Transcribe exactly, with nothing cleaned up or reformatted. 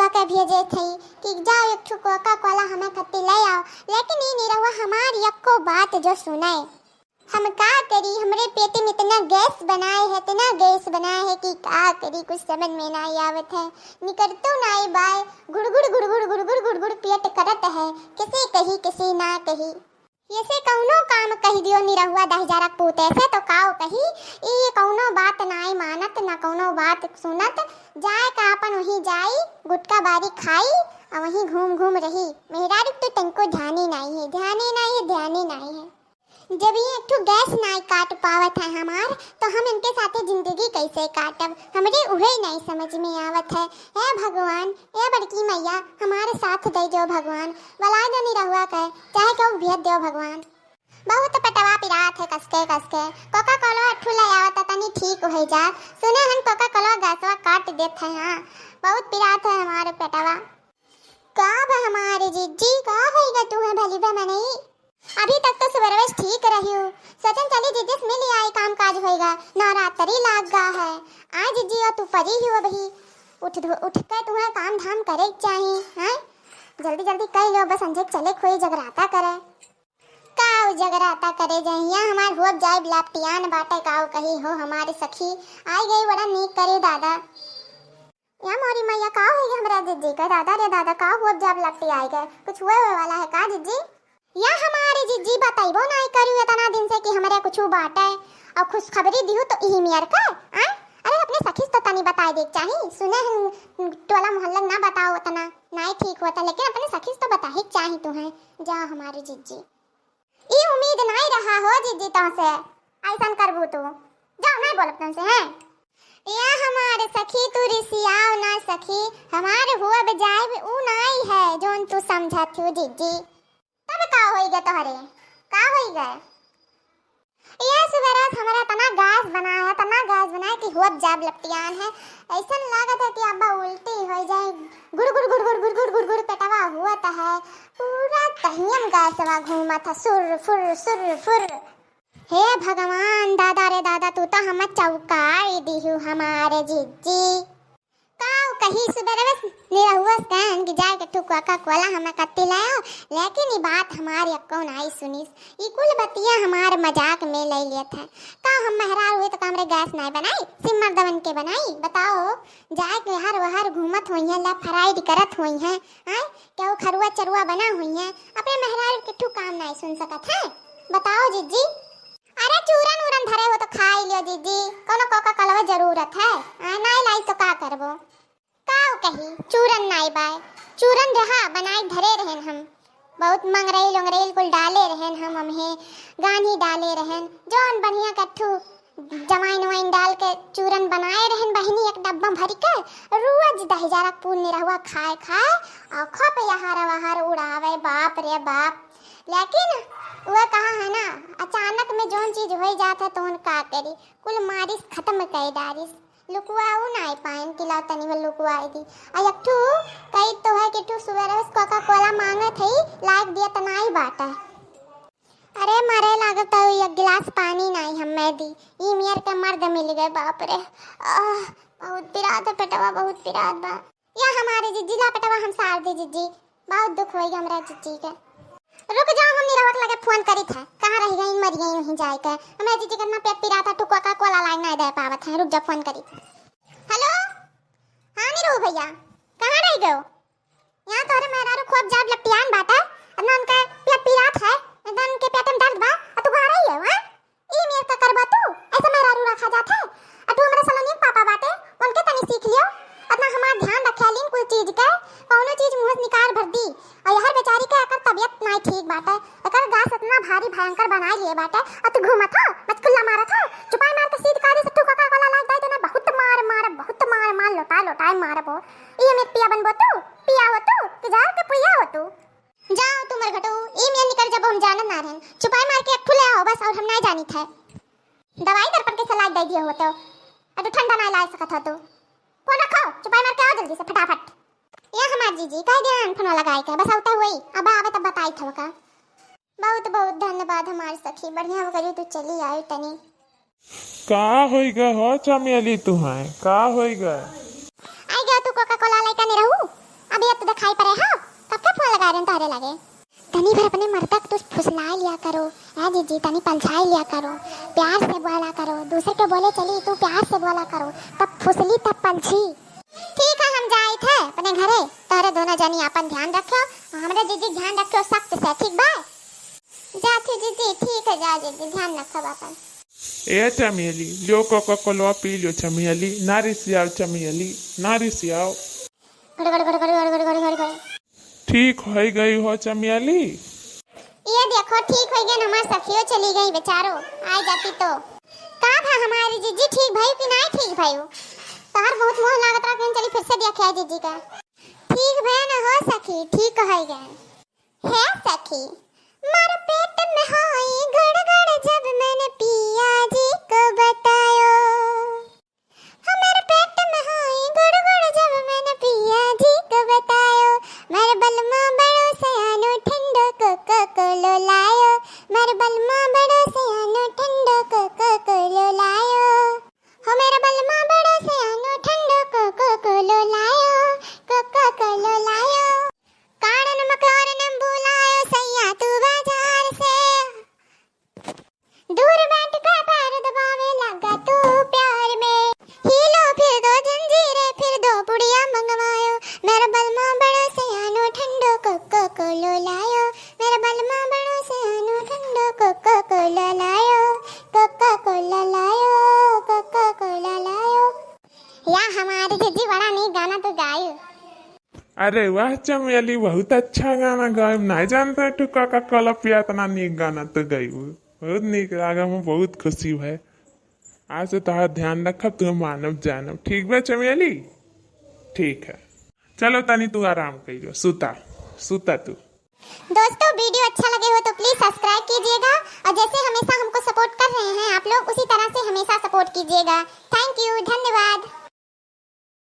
के भेजे थई कि जाओ एक ठो Coca Cola हमें खत्ती ले आओ, लेकिन ई निरहुआ हमार यक्को बात जो सुने। हम का करी, हमरे पेट में इतना गैस बनाए है, इतना गैस बनाए है कि का करी, कुछ समझ में नाई आवत है। निकरतो नाई बाय, गुड़गुड़ गुड़गुड़ गुड़गुड़ गुड़गुड़ पेट करत है, किसे कही किसे ना कही। ऐसे कौनो काम कही दियो निरहुआ दहिजरा पूते से तो काओ कही, ई कौनो बात नाई मानत, ना कौनो बात सुनत। जाए का अपन वहीं जाई, गुटखा बारी खाई, और वहीं घूम घूम रही। मेहरारू तो तनको ध्यान ही नाई है, ध्यान ही नाई है, ध्यान ही नाई है। जब ये एक ठो गैस नाई काट पावत है हमार, तो हम इनके साथे जिंदगी कैसे काटब? हमरे उहे नाई समझ में आवत है। हे भगवान, ए बड़की मैया, हमारे साथ दे दो भगवान, बलाए दो निरहुआ के, चाहे केहू भेज दो भगवान। बहुत पेटवा पिरात है कसके कसके, Coca Cola एक ठो ले आवत तनी ठीक हो जा। सुने हन Coca Cola गैसवा काट देत है, हाँ, बहुत पिरात है हमारे पेटवा। का बा हमारे जिज्जी, का होइगा तू है भली बा मनई? अभी तक तो सुबरवेश ठीक रही हूँ। सोचन चली जिज्जी से मिल आई, काम काज होइगा। नवरात्रि लाग गा है। आय जिज्जी, और तू परी ही हो अभी। उठ धो-, उठ के तुम्हें काम धाम करे के चाही, हैं? जल्दी जल्दी कर लो, बस अंजे चले खोई जगराता करे। काऊ जगराता करे जहिया हमार हुअब जाइब लपटियान बाटे, काऊ कही हो हमारे सखी। आई गई बड़ा नीक करे दादा। या मोरी मैया, का होई गए हमरा जिज्जी के? दादा रे दादा, का हुआ जब लपटी आई गए? कुछ हुए हुए वाला है का जिज्जी? या हमारे जिज्जी, बतैबो नाई करू इतना दिन से कि हमरे कुछ बाटे और खुशखबरी दिहू तो इही मियर के, आय? अरे अपने सखी से तो तनी बताए दे के चाही, सुने हैं टोला मोहल्ला ना बताओ उतना, नाई ठीक होता, लेकिन अपने सखी से तो बताए के चाही तू है। जा हमारे जिज्जी। ई उम्मीद नाई रहा हो जिज्जी तोहसे, ऐसन करबू तू। जाओ, नाई बोलब तुमसे, हैं? या हमार सखी, तू रिसियाओ ना सखी, हमार हुअब जाइब ऊ नाई है, जोन तू समझत हो जिज्जी। तब का होई गे तोहरे? का होई गे? ये सुबेरे से हमरा तना गैस बना है, तना गैस बना है कि हुअब जाब लपटियान है। ऐसन लागत है कि अब उल्टी हो जाए। गुड़ गुड़ गुड़ गुड़ गुड़ गुड़ गुड़ गुड़ पेटवा हुआ तो है, पूरा तहियम गैसवा घूमत है, सुर फुर सुर फुर। हे भगवान, दादा रे दादा, तू तो हम चौकाई दिहू हमारे जिज्जी। काऊ कही सुबेरे से निरहुआ से कहन कि जाए के ठू Coca Cola हमें कत्ती लाओ, लेकिन ई बात हमार यक्को नाई सुनिस। ई कुल बतिया हमार मजाक में ले लेत है। का हम मेहरारू हुई तो का हमरे गैस नाई बनाई, सिम मर्दवन के बनाई? बताओ, जाए के हर वहर घूमत होई है, left right करत होई है, आय? केहू खरुआ चरुआ बना होई है, अपने मेहरारू के ठू काम नाई सुन सकत है? बताओ जिज्जी। अरे चूरन उरन धरे हो तो खाई लियो जिज्जी, कोनो Coca Cola जरूरत है? आय, नाई लाई तो का करबो? काऊ कही, चूरन नाई बाय, चूरन रहा बनाए धरे रहन हम, बहुत मंगरेल उंगरेल कुल डाले रहन हम, हमहे गान्ही डाले रहन, जौन बढ़िया कट्ठू जमाइन वाइन डाल के चूरन बनाए रहन बहिनी एक डब्बा भर के, रोज दहिजरा पून निरहुआ खाए खाए और खूब यहार वहार उड़ावे, बाप रे बाप। लेकिन वह कहा है ना, अचानक में जौन चीज हो जात है तो उन का करी, कुल मारिस खत्म कर डारिस। लुकुआऊ नाई पाइन कि लाओ तनी भर लुकुआई दी। आ एक ठू कही तो है कि ठू सुबेरे से Coca Cola मांगत है, लाग दिया त नाई बाटा। अरे मरे लागत है, एक गिलास पानी नाई हमें दी। ई मेर के मर्द मिल गए, बाप रे। आह, बहुत पिरात है पेटवा, बहुत पिरात बा। या हमारे जिज्जी ला पेटवा हम सार दे जिज्जी, बहुत दुख होई हमरा जिज्जी के। रुक जाओ, हम निरहुआ के लगे फोन करी था, कहाँ रह गई, मर गई वहीं जाए के। हमरा जिज्जी के इतना पेट पिरात है, ठू Coca Cola लाई नाई दे पावत है, रुक जाओ फोन करी था। हेलो, हाँ निरहू भैया, कहाँ रह गयो? यहाँ तोहरे मेहरारू खूब जाब लपटियान बाटे, इतना उनके पेट पिरात है, इतना उनके पेट में दर्द बा, और तू कहाँ रही है, हाँ? ई मेर का करबा तू? ऐसे मेहरारू रखा जात है? आ तू हमरा सलोनी के पापा बाटे, उनके तनी सीख लियो। इतना हमार ध्यान रखे लीन कुल चीज के, कौनो चीज मुँह से निकाल भर दी। और यहर बेचारी के एकर तबियत नाई ठीक बाटे, एकर गैस इतना भारी भयंकर बनाए लिए बाटे, और तू घूमत हो, मचकुल्ला मारत हो, चुपाई मार के सीध कादे से ठू Coca Cola लाग जाए तो ना बहुत मार मार, बहुत मार मार, लोटाए लोटाए मारबो। ई मेर पिया बनबो तू, पिया हो तू, कि जाओ के पिया हो तू। जाओ तू मरघटो, ई मेर निकल जब हम जानत ना रहन। चुपाई मार के एक ठू ले आओ बस, और हम ना जानित है। दवाई दर्पण के सलाह दे दिए हो तो, अरे ठंडा ना ला सकत हो तू। फोन रखो, चुपाई मार के आओ जल्दी से फटाफट। या हमार जीजी, कह दिया फोन लगाए के, बस आवते हुई, अब आवे तब बताई था का। बहुत बहुत धन्यवाद हमार सखी, बढ़िया हो गई तू चली आई तनी। का होई गए हो चमेली तुहाय, का होई गए? आई गयो तू Coca Cola लइका निरहू, खाई परे हो, कब का फोन लगा रहे हैं तोहरे लगे? तनी भर अपने मर्दा के तू फुसलाए लिया करो, ए जीजी, तनी पलझाए लिया करो, प्यार से बोला करो, दूसरे के बोले चली, तू प्यार से बोला करो, तब फुसली तब पलझी। ठीक है, हम जाइत है अपने घरे, तोहरे दोनों जनी आपन ध्यान रखियो, हमरे जीजी के ध्यान रखियो सख्त से, ठीक बा? जात ही जीजी, ठीक है, जा जीजी, ध्यान रखब आपन। ए चमेली, लियो कोका कोलवा पी लियो चमेली, ना रिसियाओ चमेली, ना रिसियाओ। घड़ घड़ घड़ घड़ घड़ घड़ घड़ घड़ घड़। ठीक होइ गई हो चमेली? ये देखो, ठीक होइ गई, हमार सखियो चली गई बेचारो, आ जाती तो। का भा हमारी जीजी, ठीक भई कि नाहीं ठीक भई? तोहर बहुत मोह लागत रहा, कहीं चली फिर से देखे आई जीजी का। ठीक भई न हो सखी, ठीक होइ गए। हे सखी, मोर पेट में होई गड़गड़ जब मैंने पिया जी को बतायो। हमर पेट में होई गुड़गुड़ जब मैंने पिया जी को बतायो, मोर बलमा बड़ो सयानो ठंडो कोको कोलो लायो, मोर बलमा बड़ो सयानो ठंडो कोको कोलो लायो, हो मोर बलमा बड़ो सयानो ठंडो कोको कोलो लायो, कोको कोलो लायो। काढ़न मखलोर नींबू लायो सैया तू बाजार से। दूर बैठ के पैर दबावे लगा तू प्यार में। हीलो फिर दो जंजीरें फिर दो पुड़िया मंगवायो। मेरा बलमा बड़ो सयानो ठंडो कोको कोलो लायो। मेरा बलमा बड़ो सयानो ठंडो कोको कोला लायो। कोको कोला लायो, कोको कोला लायो। या हमारी जीजी बड़ा नीक गाना तो गायो। अरे वाह चमेली, बहुत अच्छा गाना गायब। नहीं जानते तू कोका कोला पिया, इतना नीक गाना तो गायब। बहुत नीक लागा, हम बहुत खुशी है। आज से तोहार ध्यान रखब, तुम्हें मानब जानब। ठीक बा चमेली? ठीक है, चलो तनी तू आराम करियो, सुता, सुता तू। दोस्तों, वीडियो अच्छा लगे हो तो प्लीज सब्सक्राइब कीजिएगा और जैसे हमेशा हमको सपोर्ट कर रहे हैं आप लोग, उसी तरह से हमेशा सपोर्ट कीजिएगा। थैंक यू, धन्यवाद।